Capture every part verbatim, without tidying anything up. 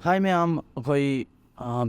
ꯍꯥꯏ ꯃꯌꯥꯝ, ꯑꯩꯈꯣꯏ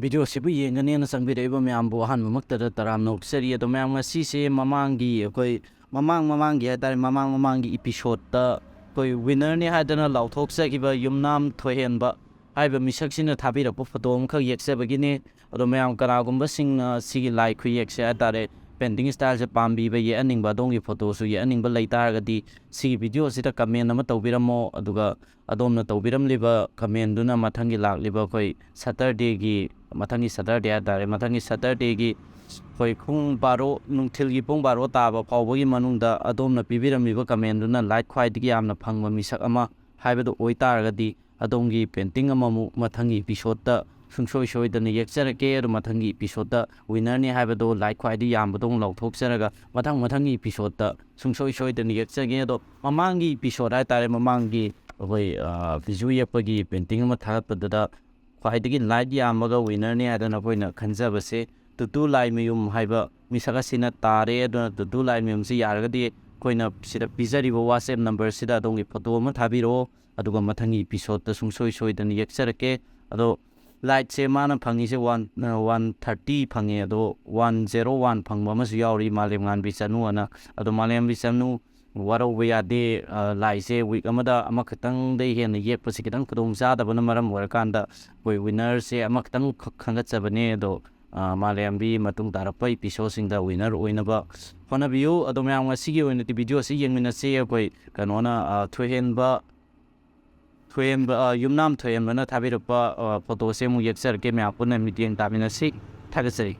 ꯚꯤꯗꯤꯑꯣꯁꯤꯕꯨ ꯌꯦꯡꯒꯅꯦꯅ ꯆꯪꯕꯤꯔꯛꯏꯕ ꯃꯌꯥꯝꯕꯨ ꯑꯍꯥꯟꯕꯃꯛꯇꯗ ꯇꯔꯥꯝꯅ ꯑꯣꯛꯆꯔꯤ꯫ ꯑꯗꯣ ꯃꯌꯥꯝ, ꯉꯁꯤꯁꯦ ꯃꯃꯥꯡꯒꯤ ꯑꯩꯈꯣꯏ ꯃꯃꯥꯡ ꯃꯃꯥꯡꯒꯤ ꯍꯥꯏꯇꯥꯔꯦ, ꯃꯃꯥꯡ ꯃꯃꯥꯡꯒꯤ ꯏꯄꯤꯁꯣꯠꯇ ꯑꯩꯈꯣꯏ ꯋꯤꯟꯅꯔꯅꯤ ꯍꯥꯏꯗꯅ ꯂꯥꯎꯊꯣꯛꯆꯈꯤꯕ ꯌꯨꯝꯅꯥꯝ ꯊꯣꯏꯍꯦꯟꯕ ꯍꯥꯏꯔꯤꯕ ꯃꯤꯁꯛꯁꯤꯅ ꯊꯥꯕꯤꯔꯛꯄ ꯐꯣꯇꯣ ꯑꯃꯈꯛ ꯌꯦꯛꯆꯕꯒꯤꯅꯤ꯫ ꯑꯗꯣ ꯃꯌꯥꯝ ꯀꯅꯥꯒꯨꯝꯕꯁꯤꯡꯅ ꯁꯤꯒꯤ ꯂꯥꯏ ꯈꯨꯌꯦꯛꯁꯦ ꯍꯥꯏꯇꯥꯔꯦ, ꯄꯦꯟꯇꯤꯡ ꯁ꯭ꯇꯥꯏꯜꯁꯦ ꯄꯥꯝꯕꯤꯕ, ꯌꯦꯛꯍꯟꯅꯤꯡꯕ, ꯑꯗꯣꯝꯒꯤ ꯐꯣꯇꯣꯁꯨ ꯌꯦꯛꯍꯟꯅꯤꯡꯕ ꯂꯩ ꯇꯥꯔꯒꯗꯤ ꯁꯤꯒꯤ ꯚꯤꯗꯤꯑꯣꯁꯤꯗ ꯀꯃꯦꯟ ꯑꯃ ꯇꯧꯕꯤꯔꯝꯃꯣ꯫ ꯑꯗꯨꯒ ꯑꯗꯣꯝꯅ ꯇꯧꯕꯤꯔꯝꯂꯤꯕ ꯀꯃꯦꯟꯗꯨꯅ ꯃꯊꯪꯒꯤ ꯂꯥꯛꯂꯤꯕ ꯑꯩꯈꯣꯏ ꯁꯇꯔꯗꯦꯒꯤ, ꯃꯊꯪꯒꯤ ꯁꯇꯔꯗꯦ ꯍꯥꯏꯇꯥꯔꯦ, ꯃꯊꯪꯒꯤ ꯁꯇꯔꯗꯦꯒꯤ ꯑꯩꯈꯣꯏ ꯄꯨꯡ ꯕꯥꯔꯣ, ꯅꯨꯡꯊꯤꯜꯒꯤ ꯄꯨꯡ ꯕꯥꯔꯣ ꯇꯥꯕ ꯐꯥꯎꯕꯒꯤ ꯃꯅꯨꯡꯗ ꯑꯗꯣꯝꯅ ꯄꯤꯕꯤꯔꯝꯂꯤꯕ ꯀꯃꯦꯟꯗꯨꯅ ꯂꯥꯏꯛ ꯈ꯭ꯋꯥꯏꯗꯒꯤ ꯌꯥꯝꯅ ꯐꯪꯕ ꯃꯤꯁꯛ ꯑꯃ ꯍꯥꯏꯕꯗꯨ ꯑꯣꯏꯇꯥꯔꯒꯗꯤ ꯑꯗꯣꯝꯒꯤ ꯄꯦꯟꯇꯤꯡ ꯑꯃꯃꯨꯛ ꯃꯊꯪꯒꯤ ꯏꯄꯤꯁꯣꯠꯇ ꯁꯨꯡꯁꯣꯏ ꯁꯣꯏꯗꯅ ꯌꯦꯛꯆꯔꯛꯀꯦ꯫ ꯑꯗꯣ ꯃꯊꯪꯒꯤ ꯏꯄꯤꯁꯣꯠꯇ ꯋꯤꯟꯅꯔꯅꯤ ꯍꯥꯏꯕꯗꯣ ꯂꯥꯏꯛ ꯈ꯭ꯋꯥꯏꯗꯒꯤ ꯌꯥꯝꯕꯗꯣ ꯑꯃꯨꯛ ꯂꯥꯎꯊꯣꯛꯆꯔꯒ ꯃꯊꯪ ꯃꯊꯪꯒꯤ ꯏꯄꯤꯁꯣꯠꯇ ꯁꯨꯡꯁꯣꯏ ꯁꯣꯏꯗꯅ ꯌꯦꯛꯆꯒꯦ꯫ ꯑꯗꯣ ꯃꯃꯥꯡꯒꯤ ꯏꯄꯤꯁꯣꯠ ꯍꯥꯏꯇꯥꯔꯦ, ꯃꯃꯥꯡꯒꯤ ꯑꯩꯈꯣꯏ ꯕꯤꯖꯨ ꯌꯦꯛꯄꯒꯤ ꯄꯦꯟꯇꯤꯡ ꯑꯃ ꯊꯥꯒꯠꯄꯗꯨꯗ ꯈ꯭ꯋꯥꯏꯗꯒꯤ ꯂꯥꯏꯛ ꯌꯥꯝꯕꯒ ꯋꯤꯟꯅꯔꯅꯤ ꯍꯥꯏꯗꯅ ꯑꯩꯈꯣꯏꯅ ꯈꯟꯖꯕꯁꯦ ꯇꯨꯇꯨ ꯂꯥꯏꯃꯌꯨꯝ ꯍꯥꯏꯕ ꯃꯤꯁꯛ ꯑꯁꯤꯅ ꯇꯥꯔꯦ꯫ ꯑꯗꯨꯅ ꯇꯨꯇꯨ ꯂꯥꯏꯃꯌꯨꯝꯁꯤ ꯌꯥꯔꯒꯗꯤ ꯑꯩꯈꯣꯏꯅ ꯁꯤꯗ ꯄꯤꯖꯔꯤꯕ ꯋꯥꯆꯦꯞ ꯅꯝꯕꯔꯁꯤꯗ ꯑꯗꯣꯝꯒꯤ ꯐꯣꯇꯣ ꯑꯃ ꯊꯥꯕꯤꯔꯛꯑꯣ, ꯑꯗꯨꯒ ꯃꯊꯪꯒꯤ ꯏꯄꯤꯁꯣꯠꯇ ꯁꯨꯡꯁꯣꯏ ꯁꯣꯏꯗꯅ ꯌꯦꯛꯆꯔꯛꯀꯦ꯫ ꯑꯗꯣ ꯂꯥꯏꯛꯁꯦ ꯃꯥꯅ ꯐꯪꯉꯤꯁꯦ ꯋꯥꯟ ꯋꯥꯟ ꯊꯥꯔꯇꯤ ꯐꯪꯉꯦ꯫ ꯑꯗꯣ ꯋꯥꯟ ꯖꯦꯔꯣ ꯋꯥꯟ ꯐꯪꯕ ꯑꯃꯁꯨ ꯌꯥꯎꯔꯤ, ꯃꯥꯂꯦꯝꯉꯥꯟꯕꯤ ꯆꯅꯨ ꯑꯅ꯫ ꯑꯗꯣ ꯃꯥꯂꯦꯝꯉꯥꯟꯕꯤ ꯆꯅꯨ, ꯋꯥꯔꯧꯕ ꯌꯥꯗꯦ꯫ ꯂꯥꯏꯁꯦ ꯋꯤꯛ ꯑꯃꯗ ꯑꯃꯈꯛꯇꯪꯗꯩ ꯍꯦꯟꯅ ꯌꯦꯛꯄꯁꯦ ꯈꯤꯇꯪ ꯈꯨꯗꯣꯡ ꯆꯥꯗꯕꯅ ꯃꯔꯝ ꯑꯣꯏꯔꯀꯥꯟꯗ ꯑꯩꯈꯣꯏ ꯋꯤꯟꯅꯔꯁꯦ ꯑꯃꯈꯛꯇꯪ ꯈꯛ ꯈꯟꯒꯠꯆꯕꯅꯦ꯫ ꯑꯗꯣ ꯃꯥꯂꯦꯝꯉꯥꯟꯕꯤ ꯃꯇꯨꯡ ꯇꯥꯔꯛꯄ ꯏꯄꯤꯁꯣꯠꯁꯤꯡꯗ ꯋꯤꯟꯅꯔ ꯑꯣꯏꯅꯕ ꯍꯣꯠꯅꯕꯤꯌꯨ꯫ ꯑꯗꯣ ꯃꯌꯥꯝ, ꯉꯁꯤꯒꯤ ꯑꯣꯏꯅꯗꯤ ꯚꯤꯗꯤꯑꯣꯁꯤ ꯌꯦꯡꯃꯤꯟꯅꯁꯤ꯫ ꯑꯩꯈꯣꯏ ꯀꯩꯅꯣꯅ, ꯊꯣꯏꯍꯦꯟꯕ ꯊꯣꯏꯍꯦꯟꯕ, ꯑ, ꯌꯨꯝꯅꯥꯝ ꯊꯣꯏꯍꯦꯟꯕꯅ ꯊꯥꯕꯤꯔꯛꯄ, ꯑ, ꯐꯣꯇꯣꯁꯦ ꯑꯃꯨꯛ ꯌꯦꯛꯆꯔꯛꯀꯦ꯫ ꯃꯌꯥꯝ ꯄꯨꯟꯅ ꯃꯤꯠꯌꯦꯡ ꯇꯥꯃꯤꯟꯅꯁꯤ꯫ ꯊꯥꯒꯠꯆꯔꯤ꯫